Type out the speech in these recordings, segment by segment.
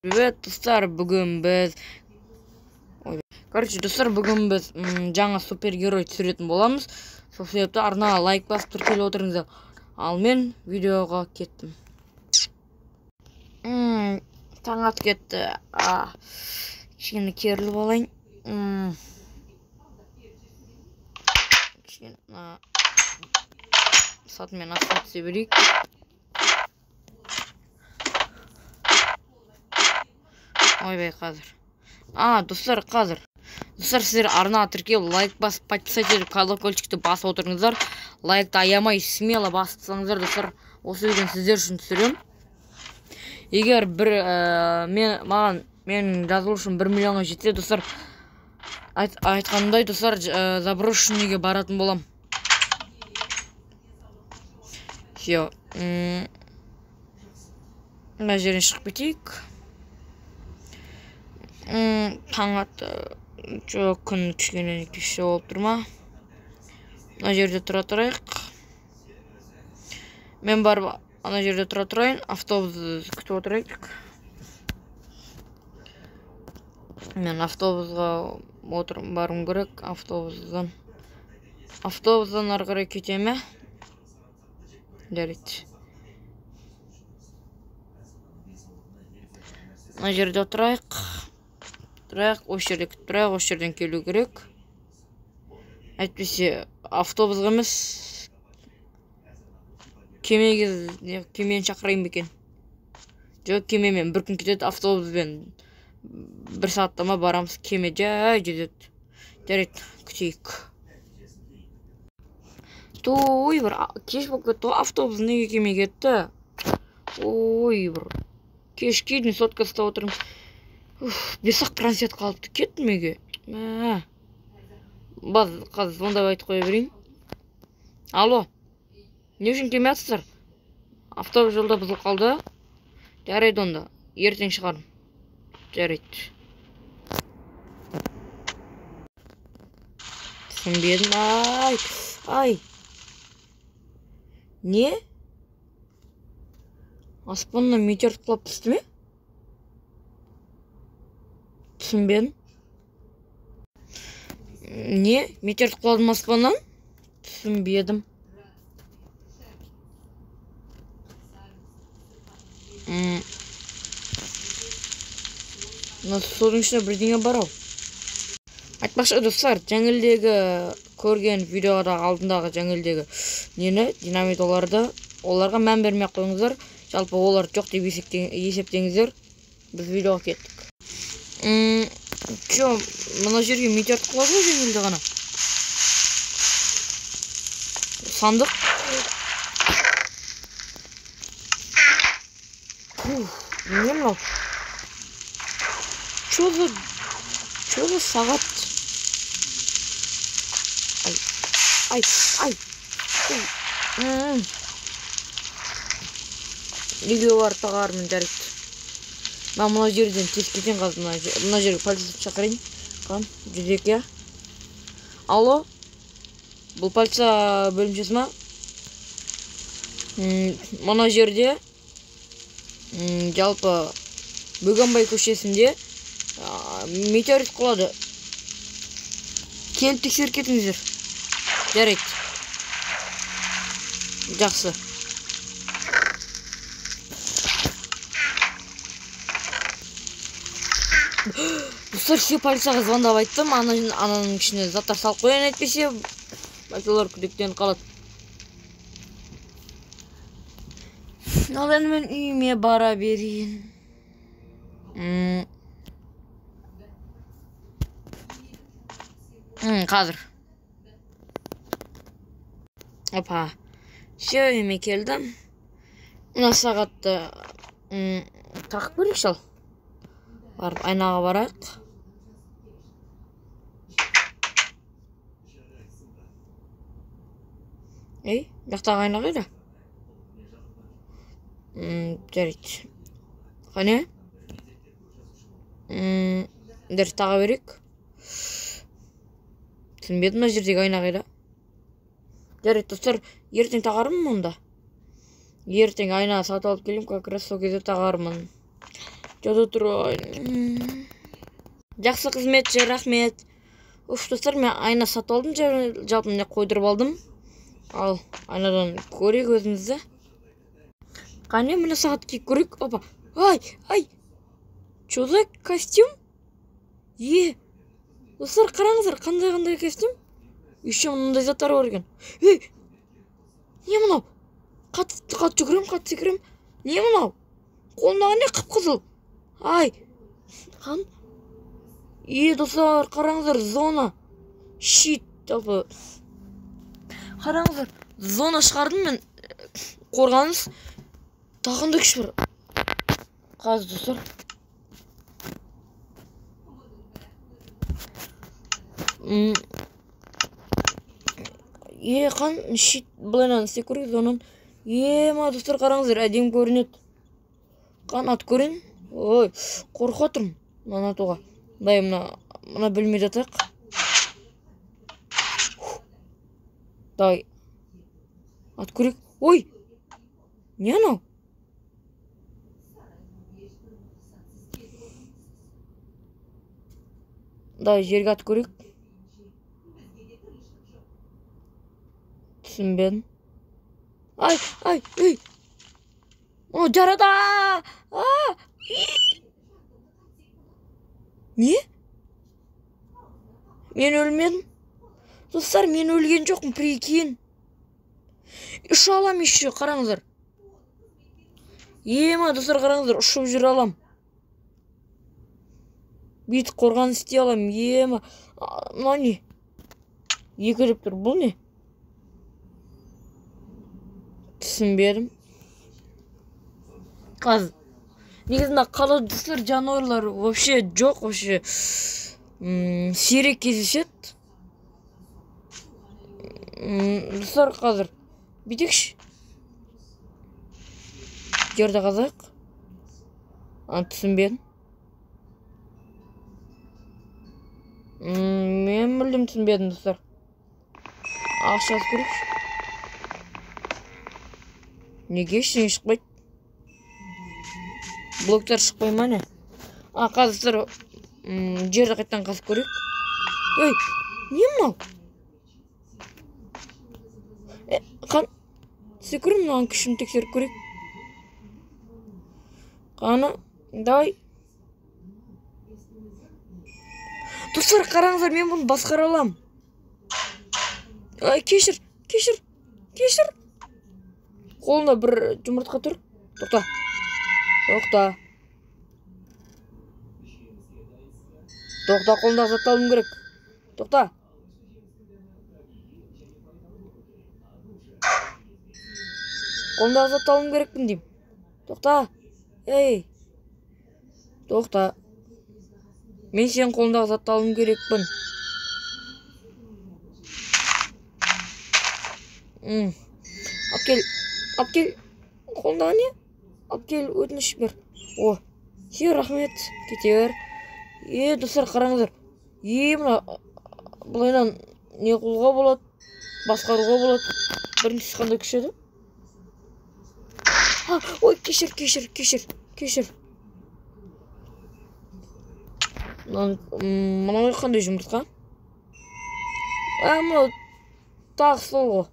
Привет, достар, бүгін біз... Ой, короче, достар, бүгін біз жаңа супергерой түсіретін боламыз. Сол себепті арнаға лайк басып тіркеліп отырыңыздар. Ал мен видеоға кеттім. Таң атып кетті. Кішкене керіліп алайын. Кішкене сатымен астына түсе берейік. Ойбай, қазір. Достар, қазір. Достар, сіздер арнаға тіркеліп, лайк басып, подписаться етіп, колокольчикті басып отырыңыздар. Лайкты аямай, смело басып тастаңыздар, достар. Осы видеоны сіздер үшін түсіремін. Егер бір мен мен жазылушым 1 миллионға жетсе, достар, айтқанымдай, достар, заброшенныйге баратын болам. Всё. Мына жерден шығып кетейік. Таң атты. Жоқ, күн кішкене кеште болып тұр ма? Мына жерде тұра тұрайық. Мен барып ана жерде тұра тұрайын, автобус күтіп отырайық. Мен автобусға отырып баруым керек, автобустан. Автобустан ары қарай кете ме? Жарайды. Мына жерде отырайық. Тұрайық, осы жерде күтіп тұрайық, осы жерден келу керек. Әйтпесе автобусқа емес, кемеге, кемені шақырайын ба екен? Жоқ, кемемен бір күн кетеді, автобуспен бір сағатта ма барамыз, кеме жай жетеді. Жарайды, күтейік. Ой, бір кеш болып кетті ғой, автобус неге келмей кетті? Ой, бір кешке дейін сотка ұстап отырмын. Бес-ақ процент қалыпты, кеттім үйге. Мә. Баз, қазір звондап айтып қоя берейін. Алло, не үшін келмей жатсыздар? Автобус жолда бұзылып қалды. Жарайды онда, ертең шығармын. Жарайды. Түсінбедім. Ай, ай. Не? Аспаннан метеорит құлап түсті ме? Түсінбедім. Не? Метеорит құлады ма аспаннан? Түсінбедім. Мына судың ішінде бірдеңе бар ау. Айтпақшы, достар, жаңылдегі көрген видеодағы алдындағы жаңылдегі нені, динамит оларды, оларға мән бермей ақ қойыңыздар. Жалпы олар жоқ деп есептеңіздер. Біз видеоға кеттік. Чё, мына жерге метеорит құлады ғой жеңілді ғана. Сандық. Уф, не мынау? Чё за сағат? Ай, ай, ай. Үйге барып тағармын, жарайды. Мына жерден тез кетейін қазір, мына жерге полиция шақырайын. Қан, 102. Алло, бұл полиция бөлімшесі ма? Мына жерде, жалпы Бөгенбай көшесінде метеорит құлады. Келіп тексеріп кетіңіздер. Жарайды. Жақсы. Достар, все, полицияға звондап айттым. Ананың ішіне заттар салып қояйын, әйтпесе полициялар күдіктеніп қалады. Ал енді мен үйіме бара берейін. Қазір. Опа. Все, үйіме келдім. Мына сағатты тағып көрейікші ал. Барып айнаға барайық. Ей, жақтағы айна қайда? Жарайды. Қане? Дәрі таға берейік. Түсінбедім, мына жердегі айна қайда? Жарайды, достар, ертең тағармын онда. Ертең айна сатып алып келемін, как раз сол кезде тағармын. Жата тұрайын. Жақсы қызметші, рахмет. Уф, достар, мен айна сатып алдым, жалпы міне қойдырып алдым. Ал, айнадан көрейік өзімізді. Қане, міне сағат киіп көрейік. Опа. Ай, ай. Чё за костюм? Е. Достар, қараңыздар, қандай-қандай костюм? Еще мынандай заттар бар екен. Ей! Не мынау? Қатты жүгірем, қатты секірем. Не мынау? Қолымдағы не қып-қызыл? Ай! Қан? Е, достар, қараңыздар, зона. Щит, жалпы. Қараңыздар, зона шығардым мен. Қорғаныс. Тағы қандай күш бар? Қазір, достар. Е, қан, щит, былайынан істеп көрейік зонан. Е, ма, достар, қараңыздар, әдемі көрінеді. Қан, ат көрейін. Ой, қорқып отырмын мынаны атуға. Былай мына бөлмеде атайық. Давай. Ат көрейік. Ой! Не анау? Давай, жерге атып көрейік. Түсінбедім. Ай, ай, ей! О, жарады! А! Не? Мен өлмедім. Достар, мен өлген жоқпын, прикинь. Ұша алам еще, қараңыздар. Ема, достар, қараңыздар, ұшып жүре алам. Бүйтіп қорғаныс істей алам, ема. Мынау не? Екі деп тұр, бұл не? Түсінбедім. Қазір. Негізінде қалада достар жануарлар вообще жоқ, вообще сирек кездеседі. Достар, қазір бүйтейікші. Жерді қазайық. Түсінбедім. Мен мүлдем түсінбедім, достар. Ақша алып көрейікші. Неге ештеңе шықпайды? Блоктар шықпай ма не? А, қазір жерді қайтадан қазып көрейік. Ой, не мынау? Қан, секірім, мынаның күшін тексеріп көрейік. Қаны, давай. Достар, қараңыздар, мен бұны басқара аламын. Ай, кешір, кешір, кешір. Қолында бір жұмыртқа тұр. Тоқта. Тоқта. Тоқта, қолындағы затты алуым керек. Тоқта. Қолындағы затты алуым керекпін деймін. Тоқта. Ей. Тоқта. Мен сенің қолындағы затты алуым керекпін. Алып кел. Алып кел. Қолындағы не? Алып кел, өтініш бер. О, все, рахмет. Кете бер. Е, достар, қараңыздар. Е, мына былайынан не қылуға болады, басқаруға болады. Біріншісі қандай күш еді? Ой, кешір, кешір, кешір, кешір. Мынау қандай жұмыртқа? А, мынау тағы сол ғой.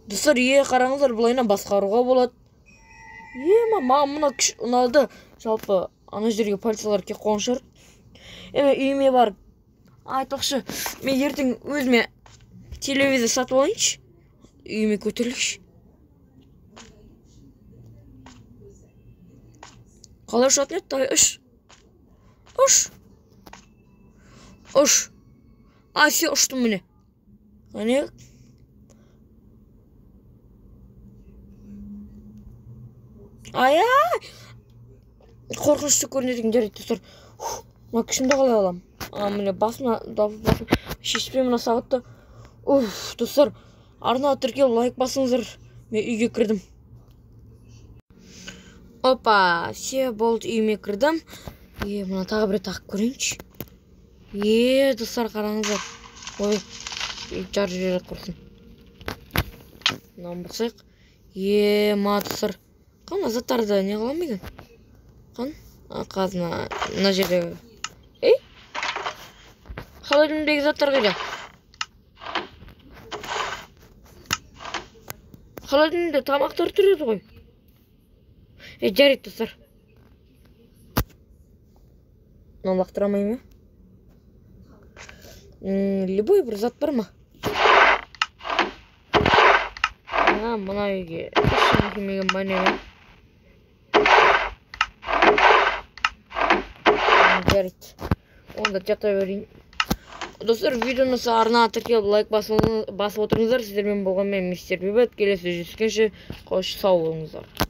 Достар, е, қараңыздар, былайынан басқаруға болады. Е, маған мына күш ұнады. Жалпы, ана жерге полициялар келіп қойған шығар. Мен үйіме барып, айтпақшы, мен ертең өзіме телевизор сатып алайыншы. Үйіме көтерілейікші. Қалай ұшатын еді? Давай, ұш. Ұш. Ұш. А, все, ұштым міне. Қане? Ай-ай! Қорқынышты көрінеді екен, жарайды, достар. Мына күшімді қалай аламын? А, міне басыма, басым. Шешпей мына сағатты. Уф, достар, арнаға тіркеліп лайк басыңыздар. Мен үйге кірдім. Опа, все, болды, үйіме кірдім. Е, мына тағы бір тағып көрейінші. Е, достар, қараңыздар. Ой, жарып жібереді құрсын. Мынаны басайық. Е, ма, достар. Қана заттарды не қыламын екен? Қан? Қазына мына жерде. Ей? Холодильниктегі заттар қайда? Холодильникте тамақтар тұрады ғой. Ей, жарайды, достар. Мынаны лақтыра алмаймын, иә? Любой бір зат бар ма? Мына үйге ештеңе келмеген ба, не? Жарайды. Онда жата берейін. Достар, видеоны арнаға тіркеліп, лайк басып отырыңыздар. Сіздермен болған мен, мистер Бибет. Келесі жүздескенше, қош сау болыңыздар.